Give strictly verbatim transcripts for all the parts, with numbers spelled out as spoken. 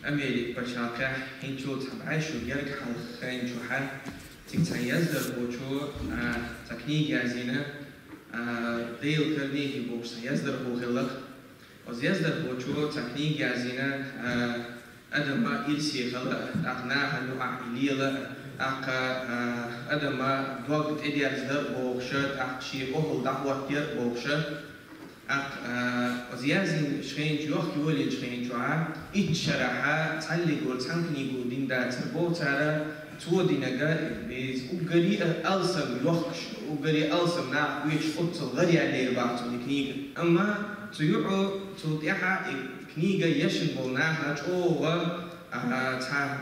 Америка пачхьалкхехь хӀинцул цхьа бӀе шо герга хьалха хенчухьа цига цхьа яздархочо, а, цхьа книга язйина, а, Дейл Карнеги бохуш цхьа яздархо хилла. Оцу яздархочо цхьа книга язйина, а, адама ирсе хила, тӀаккха наха юкъахь и лела, тӀаккха, а, адама дог тӀедерзадар бохуша, тӀаккха шен охӀла дӀахӀоттаяр бохуша. ТӀаккха, а, оцу язйинчу хенчу, йохка йолийначу хенчохьа, итт шарахьа цхьаллигора цхьана книго дина дацара боху цара, цо динарг, иза уггаре а алсам йохкуш, уггаре а алсам наха оьцуш оццул гӀараяьллера боху цуьнан книга. Амма цу юкъа, цул тӀаьхьа и книга ешна болу наха чӀогӀа, а, цхьа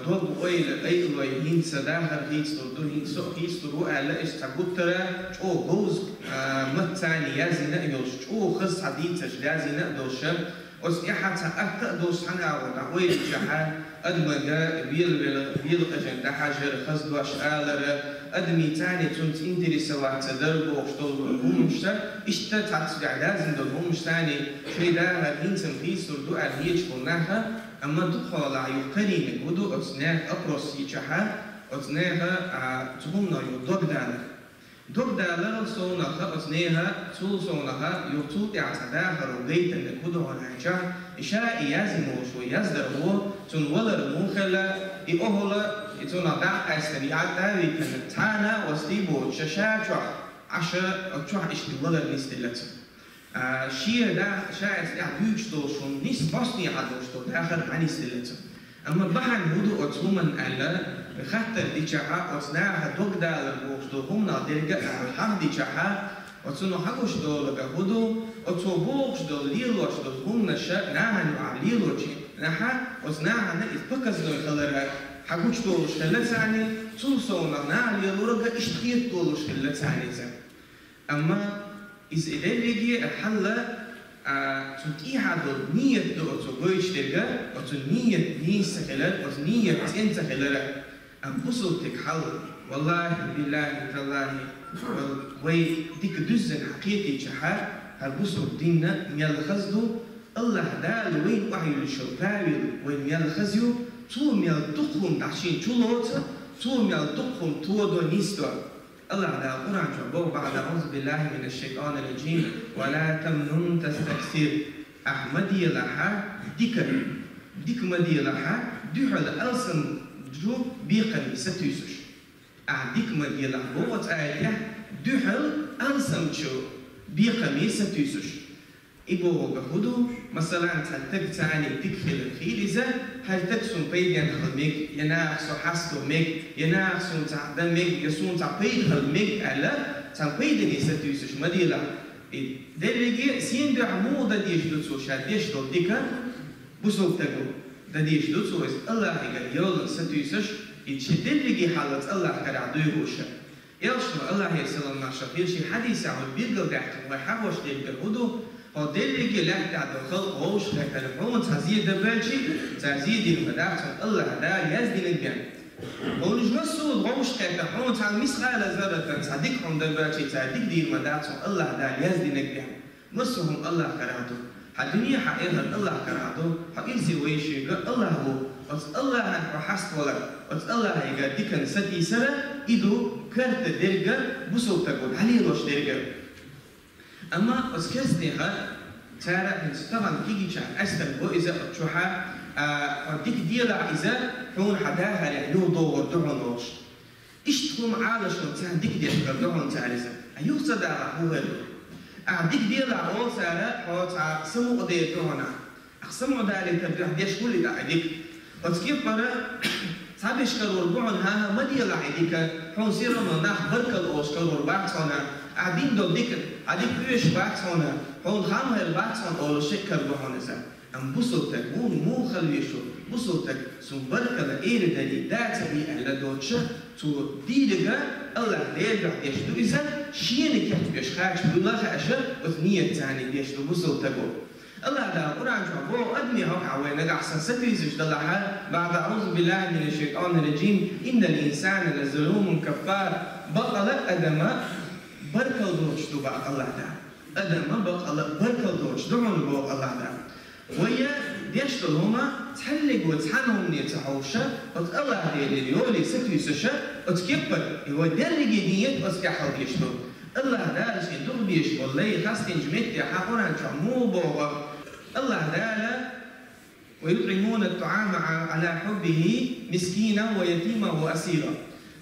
дог ойла, айалой, хӀинца дахар хийцалур ду, хӀинца со а хийцалур ву аьлла, иштта цхьа гуттара а чӀогӀа говза, а, маттаца язйина а йолуш, чӀогӀа хаза цхьа дийцарш язйина а долуша, оцу тӀаьхьа цхьа атта а долуш цхьана агӀор дӀаоьллинчохьа, адамага вела-вела, вела къежна дӀахьажар, хаза дош алара, адамийн царна цунца интересоваться дар бохуш долу хӀуманаш, иштта цхьацца тӀехь язйина долу хӀуманаш царна шайн дахар хӀинца-м хийцалур ду аьлла хеташ болу наха, Амма дукхахьолахь юха карийнарг хӀун ду, оцу нехан опрос йичахьа, оцу нехан, а, цу хӀуманах юха дог далар. Дог даларал совнаха оцу нехан, цул совнаха юха цул тӀаьхьа цхьа дахаро гайтинарг хӀун ду хьуна аьлча, и ша и язйина волуш ву яздархо, цуьнан валар муха хилла, и охӀла, и цунах дӀа а къаьстина, и Ӏад а витина, цхьана а вастий боцуш, ша чохь, Ӏаша, оцу чохь иштта валар нисделла цунна. А, шен да, ша эс тӀехь дуьйцуш долуш хӀума нис босне хьан долуш долу дахар дӀанисделла цунна. Амма бахьана хӀун ду оцу хӀуманна аьлла, хаттар дичахьа, оцу наха дог далар бохуш долу хӀуманах дерг а хьахдичахьа, оцунах хьагуш долург хӀун ду, оцо бохуш долу, лелош долу хӀуманаш нахана юкъахь лелочу нахьа, оцу нахана иза показной хилар хьагучу долуш хилла царна, цул совнаха наха лелориг а иштта хета долуш хилла царна иза. Амма иза и дерриге а хьал, а, цунна тӀехьа долу ният ду оцо гойтуш дерг, оцу ният нийса ца хилар, оцу ният цӀена ца хилар. Амма бусалба стеган хьал, валлахӀи, биллахӀи, таллахӀи, вал-, вай дика дуьззина хьан кхетийчахьа, хӀара бусалба дин мел хаза ду, АллахӀ Дала вайна охьайиллинчу правил вайна мел хаза ю, цо мел дукха хӀума дӀа шена чу лоцу, цо мел дукха хӀума тодо, нисдо. АллахӀ Дала Къуръан чохь боху, بعد أعوذ بالله من الشيطان الرجيم، ولا تمنن تستكثر. Ахь ма делахьа дика, дика ма делахьа, дуьхьал алсамчу бекхаме сатуьйсуш. Ахь дика ма делахь боху цӀа тӀехь, дуьхьал алсамчу бекхаме сатуьйсуш. И бохург хӀун ду, масалан, цхьа стаг царна дика хилар хийла иза, хӀара стаг суна пайденна хила мега, я наха со хьасто мега, я наха суна цхьаъ дан мега, я суна цхьа пайда хила мега аьлла, цхьана пайдане сатуьйсуш ма делахь. И дерриге а сен дуьхьа муха дан дезаш ду цо ша деш долу дика, бусалба стага дан дезаш ду цо иза АллахӀигара йоллан сатуьйсуш, и шен дерриге хьалаца АллахӀ карахь дуьйхуша. Элчано, АллахӀера салам-маршалла хуьлда цунна, шен хьадисехь вай билгалдаьккхина, вай хьахош дерг хӀун ду, хьо дерриге а лаьттахь долу халкъ вовшахкхетар, хьуна цхьа зен дан баьлчи, цара зен дийр ма дац хьуна АллахӀ Дала яздинарг бен. Хьуна уьш массо а вовшахкхетар, хьуна цхьана мисхала зарратан цхьа дика хьуна дан баьлчи, цара дика дийр ма дац хьуна АллахӀ Дала яздинарг бен. Массо а хӀума АллахӀ карахь ду. Хьан дуьне, хьан эхарт АллахӀ карахь ду, хьо ирсе вайшийга АллахӀ ву. Оцу АллахӀан хьо хьаставалар, оцу АллахӀигара диканна сатийсар, и ду карта дерг, бусалба стага дӀалелош дерг. Амма оцу керстанеха, цара хӀинца тахана кегийчарна къаьстина бо иза оцу чухьа, а, хьо дика делахь иза, хьуна хьан дахарехь юхадогӀур ду хьуна олуш. Иштта хӀума Ӏалашо царна дика деш хир ду хьуна цара иза. Ткъа юха ца дахахь хӀун хир ду? Ахь дика делахь олу цара, хьо цхьа самукъадер ду хьуна. Ахь самукъадалийтар дуьхьа деш хуьлий тӀаккха и дика? Оцу кепара цхьаберш карор бу хьуна, хӀан-хӀа, ма делахь и дика, хьуна все равно нах баркалла олуш карор бац хьуна, ахь дина долу дика, хьан дика оьшуш бац хьуна, хьуна хам хир бац хьуна олуш шиъ кара бу хьуна иза. Амма бусалба стаг, хьуна муха хила везаш ву, бусалба стаг, суна баркалла эр а дарий, дац а ий аьлла доцуша, цо дийриг АллахӀ Делан дуьхьа деш ду иза, шена кечбеш кхача буьлла а хууш, оцу ниятца деш ду бусалба стага. АллахӀ Дала Къуръан чохь боху, адамийн хьокъехь вай нагахь санна сатуьйсуш далахьа, بعد أعوذ بالله من الشيطان الرجيم، إن الإنسان لظلوم كفار. Бакъала адам баркалла доцуш ду боху АллахӀ Дала. Адам бакъала баркалла доцуш ду хьуна боху АллахӀ Дала. Вай деш долу хӀума, Цхьаллиго цхьанна хӀумане ца хьовша, оцу АллахӀ Делера йоле сатуьйсуша, оцу кеппара и вай дерриге нийят оцу тӀехь хила дезаш ду. АллахӀ Дала шен духьа безаш болу лай хастийначу меттехь Къуръан чохь муха боху? АллахӀ Дала: «ويطعمون الطعام على حبه مسكينا ويتيما وأسيرا».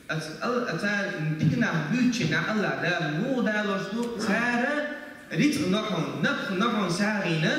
Ас-, ал-, цара дика нах буьйцучу нах АллахӀ Дала муха далош ду, цара рицкъ нохьун, напха нохьун сагӀина,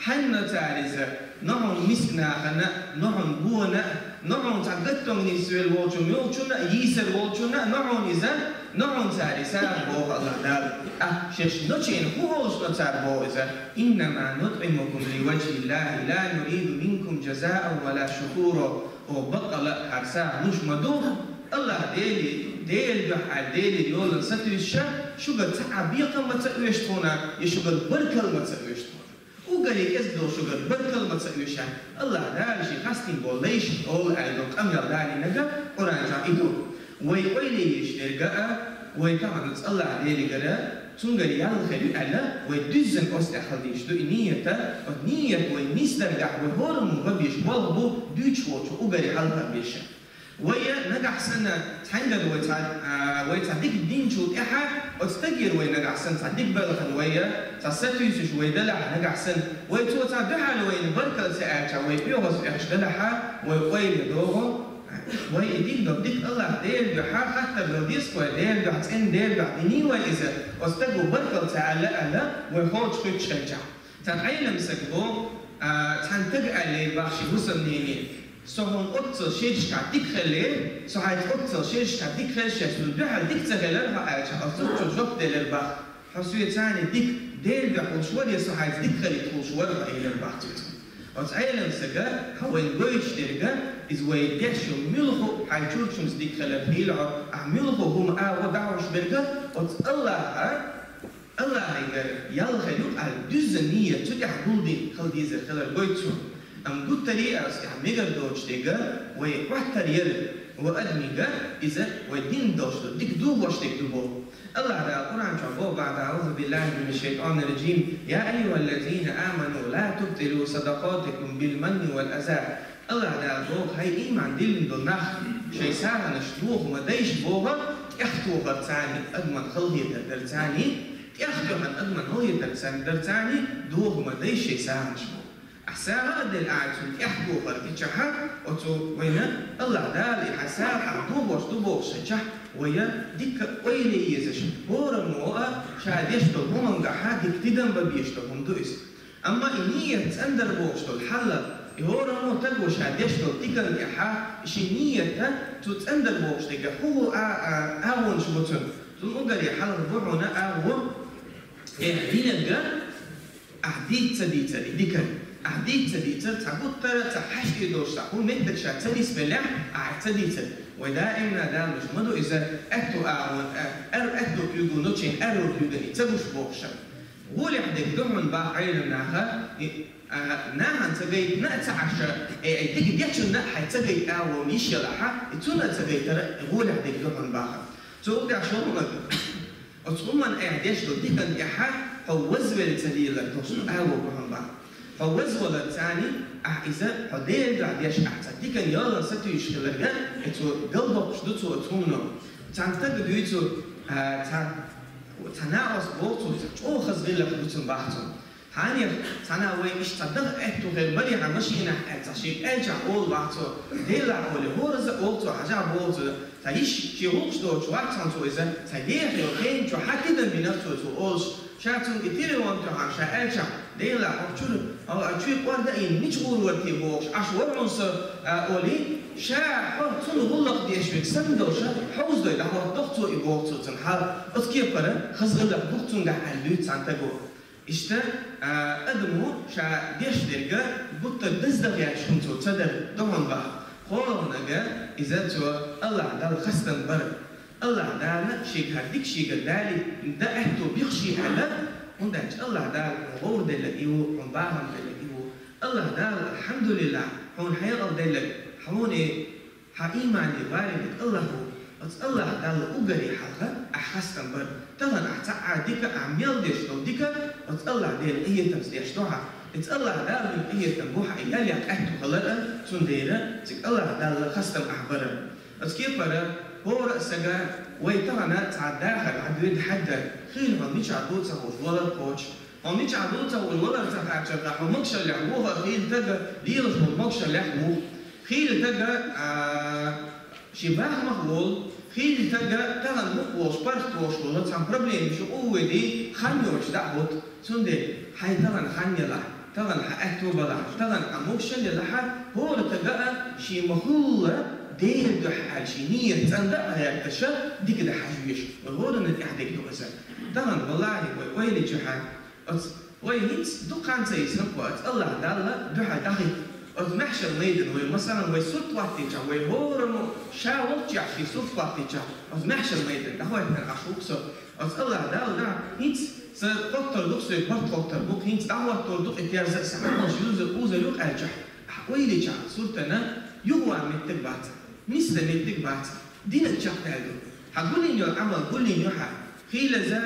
хьанна цара иза, нохьун мисканахана, нохьун гона, нохьун цхьа гаттонга нисвелла волчунна, йолчунна, йийсар волчунна, нохьун иза, нохьун цара и сагӀа боху АллахӀ Дала. А шаьш ночийна хӀун олуш но цара боху иза? «إنما نطعمكم لوجه الله لا نريد منكم جزاء ولا شكورا». О, баккъала а хьарса луш ма ду, АллахӀ Дели-, Делан дуьхьа аьлла, Делера йолана сатуьйсуша, шуьгара цхьа а бекхам ма ца оьшу тхуна, я шуьгара баркалла ма ца оьшу тхуна. Уггаре кӀезиг долу шуьгара баркалла ма ца оьшу, АллахӀ Дала шен хастийна болу лайш олу аьлла долу къамел далийнарг Къуръан чохь и ду. Вай ойла еш дерг а, вай тахана АллахӀ Делигара, Цуьнгара ял хир ю аьлла, вай дуьззина оцу тӀехь хила дезаш ду и нийят, оцу нийят вай нисдаргахь вай хӀораммо бан безаш болх бу дуьйцуш волчу уггаре хьалха беша. Вай нагахь санна, цхьаьнгара вай цхьа, а, вай цхьа дика динчул тӀаьхьа, оцу стагера вай нагахь санна, цхьа дика белхан вай, цхьа сатуьйсуш вай делахь нагахь санна, вай цо цхьа дуьхьал вайна баркалла ца аьлча, вай оьгӀаз эхаш делахьа, вай ойла догӀу, вай и дина долу дика АллахӀ Делан дуьхьа хаттар дала деза вай, Делан дуьхьа цӀена, Делан дуьхьа динийла вай иза. Оцу стаго баркалла ца аьлла аьлла, вай холчу хуьттуш хилчахь. Цхьана Ӏелам стага боху, а, цхьана стага аьллера боху шен хӀусамнене: «Со хьуна оццул шерашкахь дика хиллера, со хьайца оццул шерашкахь дика хилла, шаьш суна дуьхьал дика ца хилира хьо», аьлча, оцу стага жоп делира боху: «Хьо соьца дика, Делан дуьхьа хуьлуш вара, я со хьайца дика хилийта хуьлуш вара хьо», элира боху цуьнга. Оцу Ӏелам стага, хьо вайна гойтуш дерг а, иза вай деш ю муьлхха а, хьайн чуьра хӀуманца дика хилар хила хьо, ахь муьлхха а хӀума агӀо дӀахьош берг а, оцу АллахӀа, АллахӀигара ял хир ю аьлла дуьззина нийят цу тӀехь гулдина хила дезар хилар гойту цо. Амма гуттарий а аса тӀехь мегар доцуш дерг а, вай хӀоттар яра, ва адамига иза вай дина долуш ду, дика духош дерг ду боху. АллахӀ Дала Къуръан чохь боху бахьана: «أعوذ بالله من الشيطان الرجيم. يا أيها الذين آمنوا لا تبطلوا صدقاتكم بالمن والأذى». АллахӀ Дала боху: «ХӀай, ийман диллина долу нах, шайн сагӀанаш дохо ма дайша боху, тӀехтохар царна, адаман халахетар дар царна, тӀехтоьхна адаман халахетар царна дар царна, дохо ма дайша шайн сагӀанаш», боху. Ахь сагӀа а делла, ахь цунна тӀехтохар дичахьа, оцу вайна АллахӀ Дала и хьайн сагӀа ахь дохош ду бохуш хилчахь, вай дика ойла езаш, хӀораммо а ша деш долу хӀумангахьа дика тидам бан безаш долу хӀума ду иза. Амма и нийят цӀандар бохуш долу хьал, и хӀораммо стаго ша деш долу диканна тӀехьа, и шен нийят цу цӀандар бохуш дерг а хӀун а, а, агӀонаш бу цуьнан. Цунна уггаре хьалха бу хьуна агӀо, э, динарг а, Ахь дийца ца дийцар и диканна. Ахь дийца ца дийцар, цхьа гуттара а, цхьа хьаштий долуш, цхьа хӀун меттиг ша ца нисбеллехь, ахь ца дийцар. Вай даимна далош ма ду иза, аьтту агӀон, а, ар-, аьтту куьйго ночийн аьрру куьйгана и ца гуш бохуш. ГӀолехь дерг ду хьуна боху Ӏелам наха, и, а, нахана ца гайтина а ца Ӏаш, э, э, дика дечунна а хьайн ца гайта агӀо йиш ялахьа, и цунна а ца гайтар а гӀолехь дерг ду хьуна боху. Цо тӀехь шолгӀаниг. Оцу хӀуманна ахь деш долу диканна тӀехьа хьо вазвелла ца лелар долуш ду агӀо бу хьуна боху. Хьо вазвалар царна, ахь иза хьо Делан дуьхьа деш, ахь цхьа диканна ялан сатуьйсуш хиларга, и цо галдоккхуш ду цо оцу хӀумано. Цхьана стага дуьйцу, а, цхьа, цхьа накъост боху цо, цхьа чӀогӀа хаза гӀиллакх ду цуьнан боху цо. Хьанех цхьана вай иштта цхьа даха аьтту хир барий хьан машинахь аьлла, цхьа шега аьлчахь олу боху цо, Делахь олий, хӀоразза олу цо, хьажахь боху цо, цхьа йиш шен гӀуллакхаш доцуш вац хьуна цо иза, цхьа еха йолу хенан чохь хьан тидам бина цо, цо олуш, ша цунна и тилефон тоьхна ша аьлчахь, Делахь хьо чуьра, хьо чуьра кӀорда а йина, мича гӀур вара те бохуш, Ӏаш вара хьуна со, а, олий, ша хьо цунна гӀуллакх деш верг санна долуш, хьовзадой дӀахӀоттадо-кх цо и боху цо цунна хьал, оцу кепара хаза гӀиллакх ду-кх цуьнгахь аьлла дуьйцу цхьана стаго. Иштта, а, адамо ша деш дерг а гуттар даздан гӀерташ хӀума цо ца дар ду хьуна боху. КхоалгӀаниг иза цо АллахӀ Далла хастам бар. АллахӀ Дала шега хӀара дика шегара далийта дан аьтто бу-кх шен аьлла, хӀунда аьлча АллахӀ Дала хьуна гӀовр делларг и ву, хьуна бахам делларг и ву. АллахӀ Дала, алхьамдулиллахӀ, хьуна хьекъал делларг, хьуна Хьан иймане валийна АллахӀ ву. Оцу АллахӀ Далла уггаре хьалха ахь хастам бар. Тахана ахь цхьа а дика, ахь мел деш долу дика, оцу АллахӀ Делан къинхетамца деш ду хьан. Иза Аллахь Дала вайна къахетам бу хьа, и яллех къаьтту хилар а, цундела цига Аллахь Далла хастам ахь бара. Оцу кепара хӀора а сага вай тахана цхьа дахар хьан дуьйна хьаьдда, хийла хьо мичахь ду ца хууш валар кхочуш. Хьо мичахь ду ца хууш валар ца кхачарна, хьо могушаллехь ву хьо, хийла тага лелаш волу могушаллехь ву. Хийла тага, а, ши бахамах волу, хийла тага тахана мукъа волуш, паргӀат волуш волу, цхьана проблема шу къу вуьйдий, хан йоцуш дӀа а хӀутту. Цундела хьайн тахана хан елахь, тахана хьан аьтто балахь, тахана хьан могушалла елахь, хӀора тага а шен ма-хуьллу Делан дуьхьа аьлла, шен нийят цӀандан а гӀерташ, дика дан хьажа везаш, вай хӀоранна тӀехь дерг ду иза. Тахана, валлахӀи, вай ойла йича хьа, оцу вай хӀинца дукха хан ца йисина кху, оцу Аллахь Далла дуьхьал дӀахӀитта. Оцу маьхьшар майдана вай, масалан, вай сурт хӀоттийча, вай хӀораммо ша волччехь шен сурт хӀоттийча, оцу маьхьшар майдана дӀахӀоьттина Ӏаш ву-кх со. Оцу Аллахь Далла дӀа хӀинца сан хоттар ду-кх, соьга барт хоттар бу-кх, хӀинца дӀахӀоттор ду-кх и терза а, сан Ӏамалш юза, узар ю-кх аьлчахь, ахь ойла йича суртана юхаван меттиг бац, нисдан меттиг бац, динан чекхдаьлла ду. Хьан гулйина йолу Ӏамал гулйина ю хьан. Хийлаза,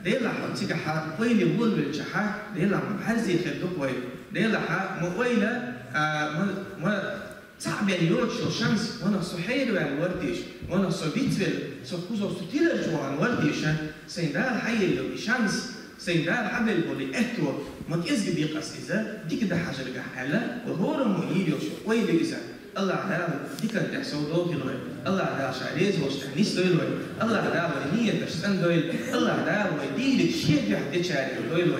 Делахь, хьо цигахь ойла волавелчахь, Делахь, ма бӀаьрзе хир ду-кх вай. Делахь, ма ойла, а, ма, ма цхьаъ бен йоцуш йолу шанс, ванах со хьераваьлла вара теша, ванах со вицвелла, со кхузахь со тиларчу вахана вара теша, сайн Дала хьаелла йолу и шанс, сайн Дала хьабелла болу и аьтто, ма кӀезга бекъа ас иза, дика дан хьажаргахь аьлла, вай хӀораммо йийр йолуш йолу ойла ю иза. Аллахь Дала диканна тӀехь совдохийла вай. Аллахь Дала Ша реза волчу тӀехь нисдойла вай. Аллахь Дала вайн нийяташ цӀандойла. Аллахь Дала вай дийриг Шен дуьхьа дечарех дойла вай.